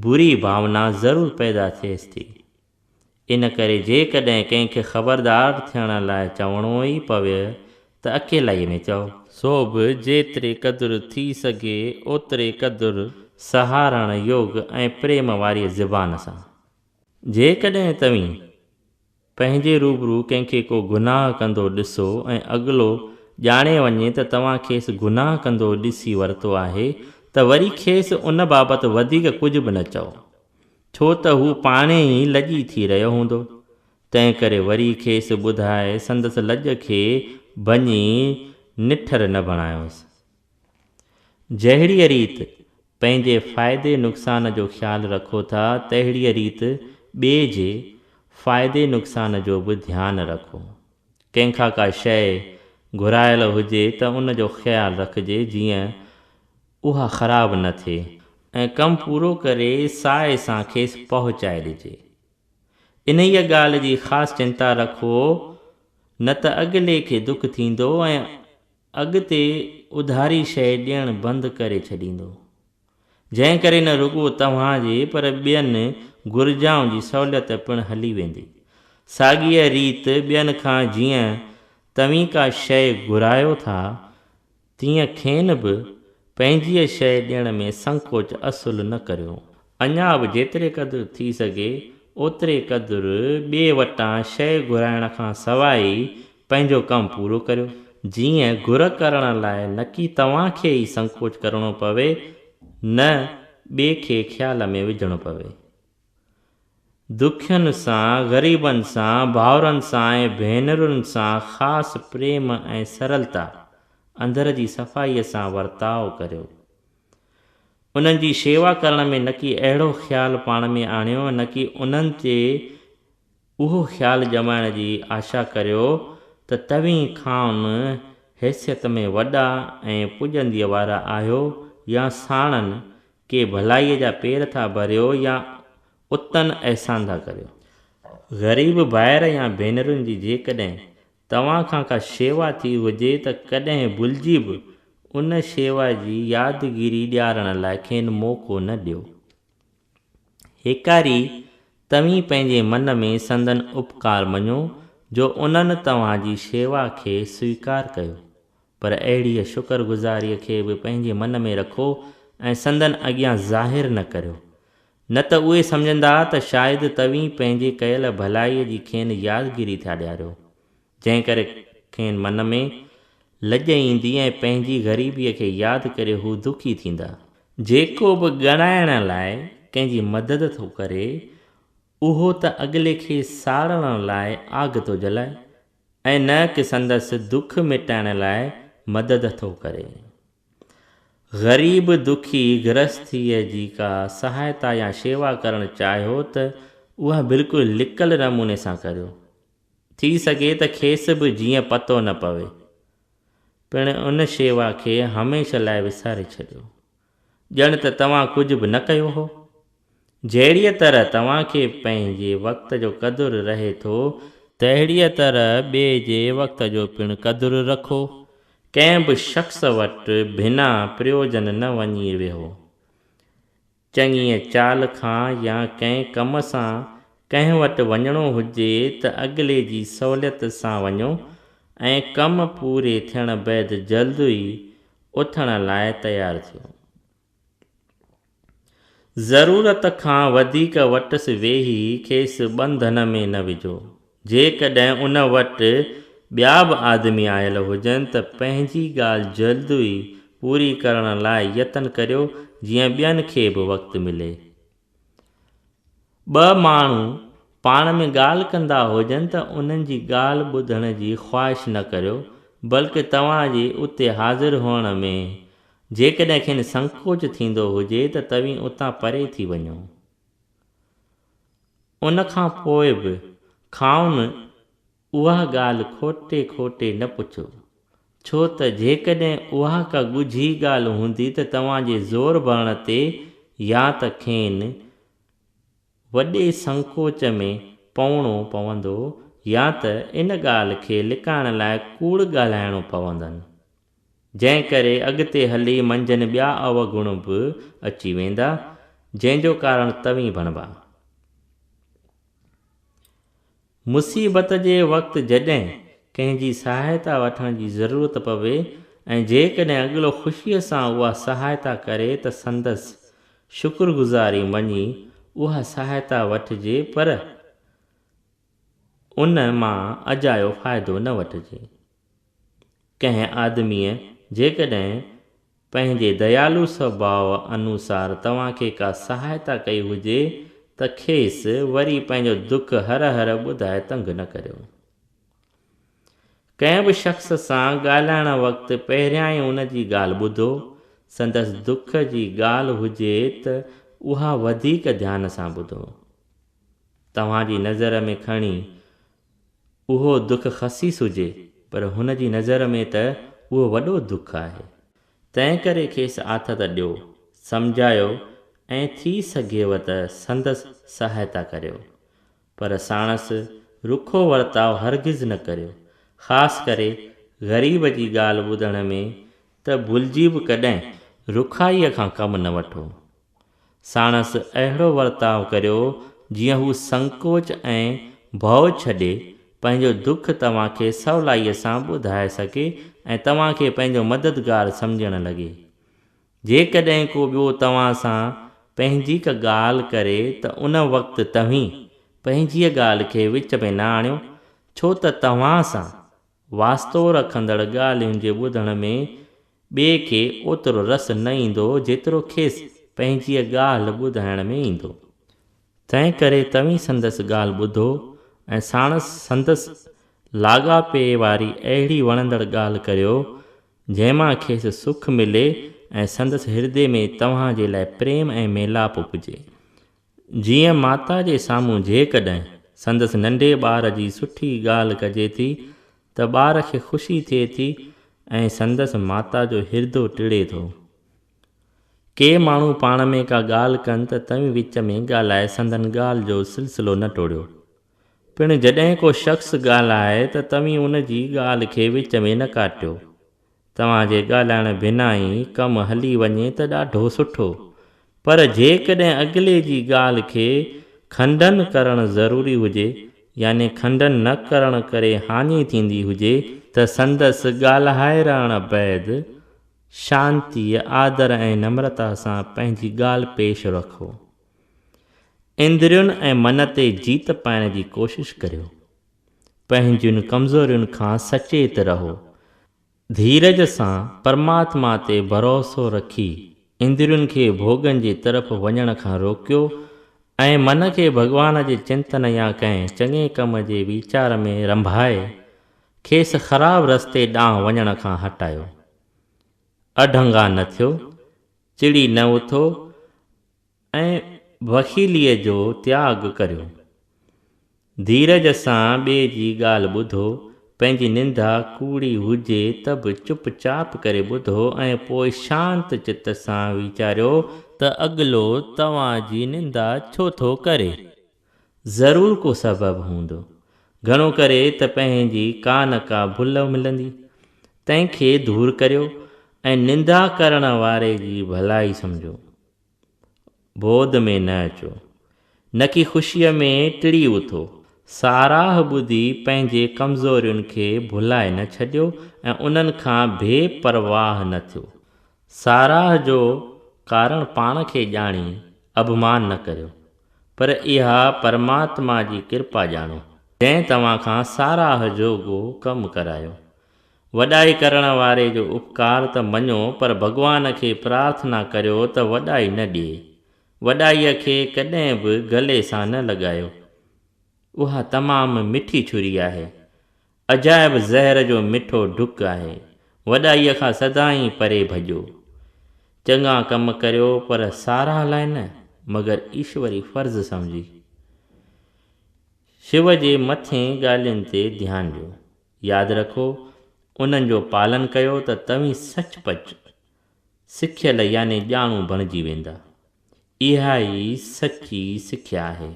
بري ڀاونا ضرور پيدا ٿئيس ٿي. ان ڪري جيڪڏهن ڪنهن کي خبردار ٿيڻ لاء چوڻو ئي پوي ته اڪيلائيء ۾ چئو. سو به جيتري قدر ٿي سگهي اوتري قدر سهارڻ يوگ ۽ پريم واريء زبان سان. جيڪڏهن توهين پنهنجي روبرو ڪنهن کي ڪو گناهه ڪندو ڏسو ۽ اڳلو ڄاڻي وڃي ته توهان کيس گناهه ڪندو ڏسي ورتو آهي ته وري کيس ان بابت وڌيڪ ڪجهه به نه چئو، ڇو ته هو پاڻهي ئي لڄي ٿي رهيو هوندو، تنهنڪري وري کيس ٻڌائي سندس لڄ کي ڀڃي نٺر نه بڻايوس. جهڙيء ريت پنهنجي فائدي نقصان جو خيال رکو ٿا، تهڙيء ريت ٻئي جي فائدي نقصان جو به ڌيان رکو. ڪنهن کان ڪا شيء گهرايل هجي ته ان جو خيال رکجي جيئن اها خراب نه ٿئي ۽ ڪم پورو ڪري ساء سان کيس پهچائي ڏجي. انهيء ڳالهه جي خاص چنتا رکو نه ته اڳلي کي دک ٿيندو ۽ اڳتي اڌاري شيء ڏيڻ بند ڪري ڇڏيندو، جنهن ڪري نه رڳو توهان جي پر ٻين گهرجائن جي سهوليت پڻ هلي ويندي. ساڳيء ريت ٻين کان جيئن توهين ڪا شيء گهرايو ٿا، تيئن کين به پنهنجيء شيء ڏيڻ ۾ سنڪوچ اصل نه ڪريو. اڃا به جيتري قدر ٿي سگهي، اوتري قدر ٻئي وٽان شيء گهرائڻ کان سواء ئي پنهنجو ڪم پورو ڪريو، جيئن گهر ڪرڻ لاء نڪي توهان کي ئي سنڪوچ ڪرڻو پوي، نه ٻئي کي خيال ۾ وجهڻو پوي. دکين سان، غريبن سان، ڀائرن سان ۽ ڀينرن سان خاص پريم ۽ سرلتا، اندر جي صفائيء سان ورتاء ڪريو. انهن جي شيوا ڪرڻ ۾ نڪي اهڙو خيال پاڻ ۾ آڻيو ۽ نڪي انهن تي اهو خيال ڄمائڻ جي آشا ڪريو ته توهين کانئن حيثيت ۾ وڏا ۽ پڄنديء وارا آهيو يا ساڻن ڪي ڀلائيء جا پير ٿا ڀريو يا اتن احسان ٿا ڪريو. غريب ڀائر يا ڀينرن جي جيڪڏهن توهان کان ڪا شيوا ٿي هجي ته ڪڏهن ڀلجي به ان شيوا جي يادگيري ڏيارڻ لاء کين موقعو نه ڏيو. هيڪاري توهين پنهنجي من ۾ سندن اپڪار مڃو جو انهن توهان جي شيوا کي سويڪار ڪيو، پر اهڙيء شڪر گذاريء کي به پنهنجي من ۾ رکو ۽ سندن اڳيان ظاهر نه ڪريو. نه ته اهي سمجهندا ته شايد توهين پنهنجي ڪيل ڀلائيء جي کين يادگيري ٿا ڏياريو، جنهن ڪري کين من ۾ لڄ ايندي ۽ پنهنجي غريبيء کي ياد ڪري هو دکي ٿيندا. جيڪو به ڳڻائڻ لاء ڪنهن جي مدد ٿو ڪري، اهو ته اڳلي کي ساڙڻ لاء آگ ٿو جلائي ۽ نه ڪه سندس دک مٽائڻ لاء مدد ٿو ڪري. غريب دکي گرهستيء جي ڪا سهائتا يا شيوا ڪرڻ چاهيو ته اها بلڪل لڪل نموني سان ڪريو. ٿي سگهي ته کيس به جيئن پتو نه پوي. پڻ ان شيوا کي هميشه لاء وساري ڇڏيو. ڄڻ ته توهان ڪجهه به نه ڪيو هو. جهڙيء طرح توهان کي پنهنجي وقت جو قدر رهي ٿو، تهڙيء طرح ٻئي جي وقت جو پڻ قدر رکو. ڪنهن به شخص وٽ بنا پريوجن نه وڃي ويهو. چڱيء چال کان يا ڪنهن ڪم سان ڪنهن وٽ وڃڻو هجي ته اڳلي جي سهوليت سان وڃو ۽ ڪم پوري ٿيڻ بعد جلد ئي اٿڻ لاء تيار ٿيو. ضرورت کان وڌيڪ وٽس ويهي کيس ٻنڌن ۾ نه وجهو. جيڪڏهن ان وٽ ٻيا به آدمي آيل هجن ته پنهنجي ڳالهه جلد ئي پوري ڪرڻ لاء يتن ڪريو جيئن ٻين کي به وقت ملي. ٻه ماڻهو پاڻ ۾ ڳالهه ڪندا هجن ته انهن جي ڳالهه ٻڌڻ جي خواهش نه ڪريو، بلڪ توهان جي اتي حاضر هئڻ ۾ جيڪڏهن کين سنڪوچ ٿيندو هجي ته توهين اتان پري ٿي وڃو. ان کان پوء به کانئن اها ڳالهه کوٽي کوٽي نه پڇو، ڇو ته جيڪڏهن اها ڪا ڳجهي ڳالهه هوندي ته توهان جي زور ڀرڻ تي يا ته کين وڏي سنڪوچ ۾ پوڻو پوندو يا ته ان ڳالهه کي لڪائڻ لاء ڪوڙ ڳالهائڻو پوندن. جنهن ڪري اڳتي هلي منجهن ٻيا اوگڻ به اچي ويندا. جنهن جو ڪارڻ توهين بڻبا. مصيبت جي وقت جڏهن ڪنهن جي سهائتا وٺڻ جي ضرورت پوي ۽ جيڪڏهن اڳلو خوشيء سان اها سهائتا ڪري ته سندس شڪرگذاري مڃي اها سهائتا وٺجي پر ان مان اجايو فائدو نه وٺجي. ڪنهن آدميء جيڪڏهن پنهنجي ديالو سڀاء انوسار توهان کي ڪا سهائتا ڪئي هجي ته کيس وري پنهنجو دک هر هر ٻڌائي تنگ نه ڪريو. ڪنهن به شخص سان ڳالهائڻ وقت پهريائين ان جي ڳالهه ٻڌو، سندس دک جي ڳالهه هجي ته اها وڌيڪ ڌيان سان ٻڌو. توهان جي نظر ۾ کڻي اهو دک خسيس هجي پر هن جي نظر ۾ ته اهو وڏو دک آهي. تنهنڪري کيس آٿت ڏيو، سمجهايو ۽ ٿي سگهيو ته سندس سهائتا ڪريو. پر ساڻس رکو ورتاء هرگز نه ڪريو. خاص ڪري غريب جي ڳالهه ٻڌڻ ۾ ته ڀلجي به ڪڏهن رکائيء کان ڪم نه وٺو. ساڻس اهڙو ورتاء ڪريو جيئن هو سنڪوچ ۽ ڀؤ ڇڏي پنهنجو دک توهان کي سولائيء سان ٻڌائي سگهي ۽ توهان کي پنهنجو مددگار سمجهڻ لڳي. جيڪڏهن ڪو ٻيو توهان سان پنهنجي ڪا ڳالهه ڪري ته ان وقت توهين پنهنجيء ڳالهه کي وچ ۾ نه آڻيو، ڇو ته توهان سان واسطو رکندڙ ڳالهين جي ٻڌڻ ۾ ٻئي کي اوترو رس نه ايندو جيترو کيس پنهنجيء ڳالهه ٻڌائڻ ۾ ايندو. تنهنڪري توهين سندس ڳالهه ٻڌو ۽ ساڻس سندس لاڳاپي واري اهڙي وڻندڙ ڳالهه ڪريو، جنهن مان کيس سک ملي ۽ سندس هردي ۾ توهان جي لاء پريم ۽ ميلاپ اپجي. جيئن ماتا جي سامهون جيڪڏهن سندس ننڍي ٻار جي سٺي ڳالهه ڪجي ٿي ته ٻار کي خوشي ٿئي ٿي ۽ سندس ماتا جو هردو ٽڙي ٿو. ڪي ماڻهو پاڻ ۾ ڪا ڳالهه ڪن ته توهين وچ ۾ ڳالهائي سندن ڳالهه جو سلسلو نه ٽوڙيو. پڻ جڏهن ڪو شخص ڳالهائي ته توهين ان جي ڳالهه کي وچ ۾ نه ڪاٽيو. توهان جي ڳالهائڻ بنا ئي ڪم هلي وڃي ته ڏاڍو سٺو، پر جيڪڏهن اڳلي جي ڳالهه کي کنڊن ڪرڻ ضروري هجي، يعني کنڊن نه ڪرڻ ڪري هاڃي ٿيندي هجي، ته سندس ڳالهائي رهڻ بعد شانتيء، آدر ۽ نمرتا سان پنهنجي ڳالهه پيش رکو. اندرين ۽ من تي جيت پائڻ جي ڪوشش ڪريو. پنهنجين ڪمزورين کان سچيت رهو. ڌيرج سان پرماتما تي ڀروسو رکي اندرين کي ڀوڳن جي طرف وڃڻ کان روڪيو ۽ من کي ڀڳوان جي چنتن يا ڪنهن چڱي ڪم جي ويچار ۾ رنڀائي کيس خراب رستي ڏانهن وڃڻ کان هٽايو. اڍنگا نه ٿيو، چڙي نه اٿو ۽ بخيليء جو تياڳ ڪريو. ڌيرج سان ٻئي جي ڳالهه ٻڌو، پنهنجي نندا ڪوڙي هجي ته به چپ چاپ ڪري ٻڌو ۽ پوء شانت چت سان ويچاريو ته اڳلو توهان جي نندا ڇو ٿو ڪري؟ ضرور ڪو سبب هوندو. گهڻو ڪري ته پنهنجي ڪا نه ڪا ڀل ملندي، تنهن کي دور ڪريو ۽ نندا ڪرڻ واري جي ڀلائي سمجهو. بود ۾ نه اچو، نڪي خوشيء ۾ ٽڙي اٿو. ساراهه ٻڌي پنهنجي ڪمزورين کي ڀلائي نه ڇڏيو ۽ انهن کان بي پرواهه نه ٿيو. ساراهه جو ڪارڻ پاڻ کي ڄاڻي اڀمان نه ڪريو، پر اها پرماتما جي ڪرپا ڄاڻو، جنهن توهان کان ساراهه جوڳو ڪم ڪرايو. وڏائي ڪرڻ واري جو اپڪار ته مڃو پر ڀڳوان کي پرارٿنا ڪريو ته وڏائي نه ڏئي. وڏائيء کي ڪڏهن به گلي سان نه لڳايو. اها تمام مٺي ڇري آهي. عجائب زهر جو مٺو ڍڪ آهي. وڏائيء کان سدائين پري ڀڄو. چڱا ڪم ڪريو پر ساراهه لاء نه مگر ايشوري فرض سمجهي. شو جي مٿين ڳالهين تي ڌيان ڏيو. ياد رکو، انهن جو پالن ڪيو ته توهين سچ پچ سکيل يعني ڄاڻو بڻجي ويندا. اها ئي سچي سکيا آهي.